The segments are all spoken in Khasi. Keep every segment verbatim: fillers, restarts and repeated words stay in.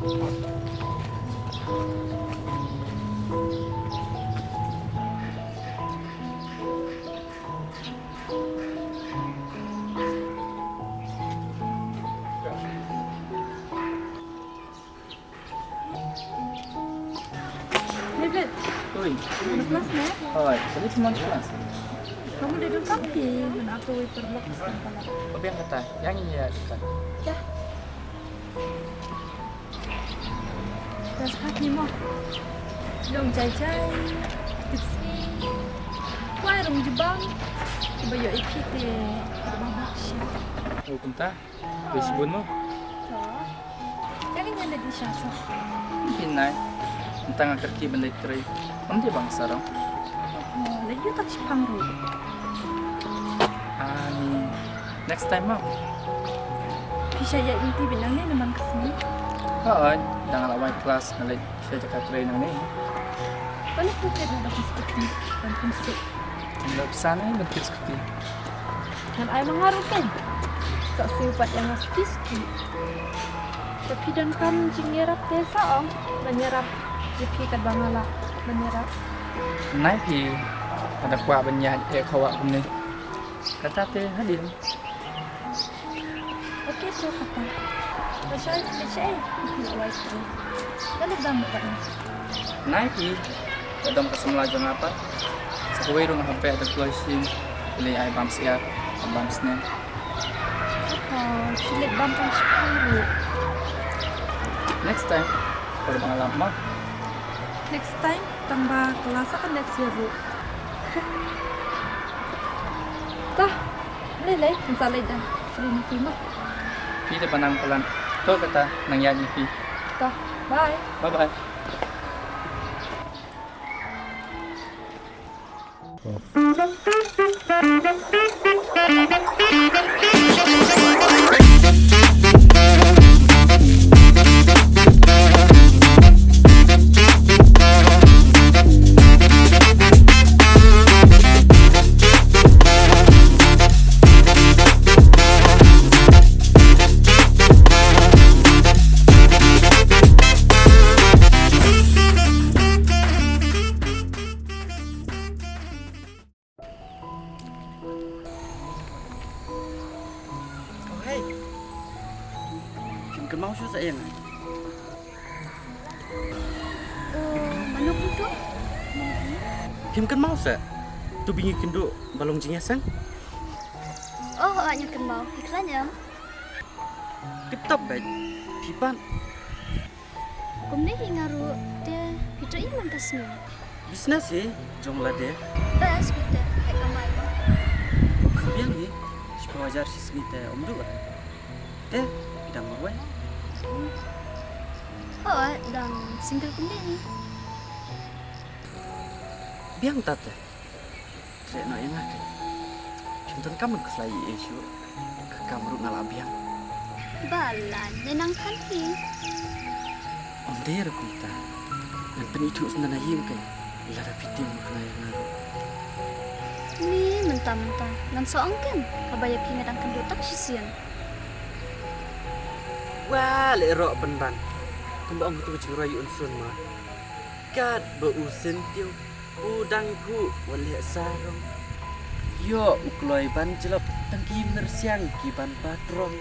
David. Oi. Mana kelas ne? Oi, tadi cuma kelas. Kamu duduk kaki, mana aku waiter blok sekarang. Kopi yang kata, yang ini ya kita. Ya. Kelas kaki mo. Long jai jai. Tipsi. Wai rong jubang. Coba yo ipite. Ada babak sih. Oh, kunta. Phi shibun mo? To. Ka ngi ïa leit sha sha. Phi nai. Mynta nga kyrkieh ban leit trei. Ym dei ba nga sarong. Oh, leit ïa tang shipang ruh. Ani. Next time mo. Phi sha ïa lynti beit nangne namar ka sngi. Hooid, da nga la wai klas nga leit sha jaka trei nangne. Pynlong phi leit na da ka skuti ban pynsuk. Nda pisa ne ban kit skuti. Ngan ai ma nga ruh kein. Sa siew pat ïa nga suki suki. Te phi donkam jingïarap te sa ong ban ïarap ïa phi katba nga lah ban ïarap. Nai phi, nga da kwah ban ïaid eh khawa kumne. Kata te hadien. Ok, to kata. Ba shai, ba shai. Nai phi, ka dom ka samla jong nga pat. Sa kawei ruh nga hap peit da kloi shin. Lei ai bam syiar, bam snem. Apa, shi leit bam tang shipang ruh. Next time, kaba nga lap ma. Next time, tang ba ka la sa ka next year ruh. Tah, lei lei, ngan sa leit da. Free na phi ma. Phi da ba nang palat. To kata, nang ïaid na phi. Tah, bye. Bye bye. Oh, hey. Phim kynmaw shuh sa ïa nga. Oh, mano kumto? Phim kynmaw sa? To ba ngi kynduh ba long jingïaseng? Oh, oh, nga kynmaw. Phi khlaiñ em? Tip top beit. Phi pat? Kumne hi nga ruh, te phi trei ïa man ka sngi? Business hi jong lade. Best phi te, heh kamai ma. Biang hi, shiphew hajar shi sngi te ym duh re. Te phi dang marwei? Hooid, dang single kumne hi. Biang ta te. Treh noh ïa nga keiñ. Phim donkam ban khuslai ei ei shuh. Ka kam ruh nga la biang. Ba la ne nang than hi. Ym dei ruh kumta. Ngan pynithuh sngewbha ïa nga keiñ. Lada phi tieng mukna ïa nga ruh. Ni mynta mynta ngan sa ong keiñ. Haba ïa phi nga dang kynduh tang shisien. Wa leh roh pynban. Kumba ong tu jingroi un sun ma. Katba u syntiew u dang phuh wat leh sarong. Ïoh u kloi ban jlop tang ki myrsiang ki ban patrong.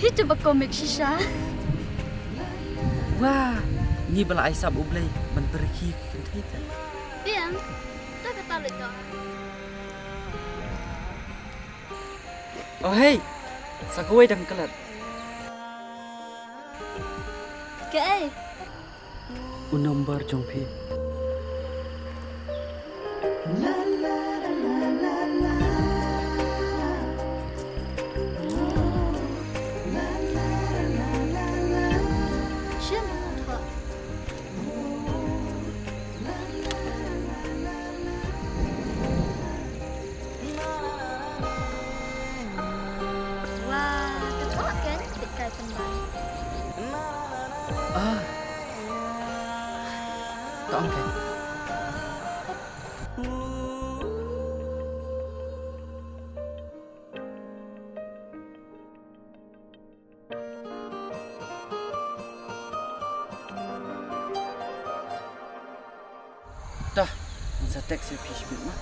Hi tu ba komik shisha. Wah, ni ba la ai sap U Blei ban pyrkhi kynthei te. Biang, ta kata leit ka. Oh hei, sa kawei dang klet. Kaei? U number jong phi. Shen, thoh. Ah. Tong ke. Dah, sa text ïa phi shibit ma.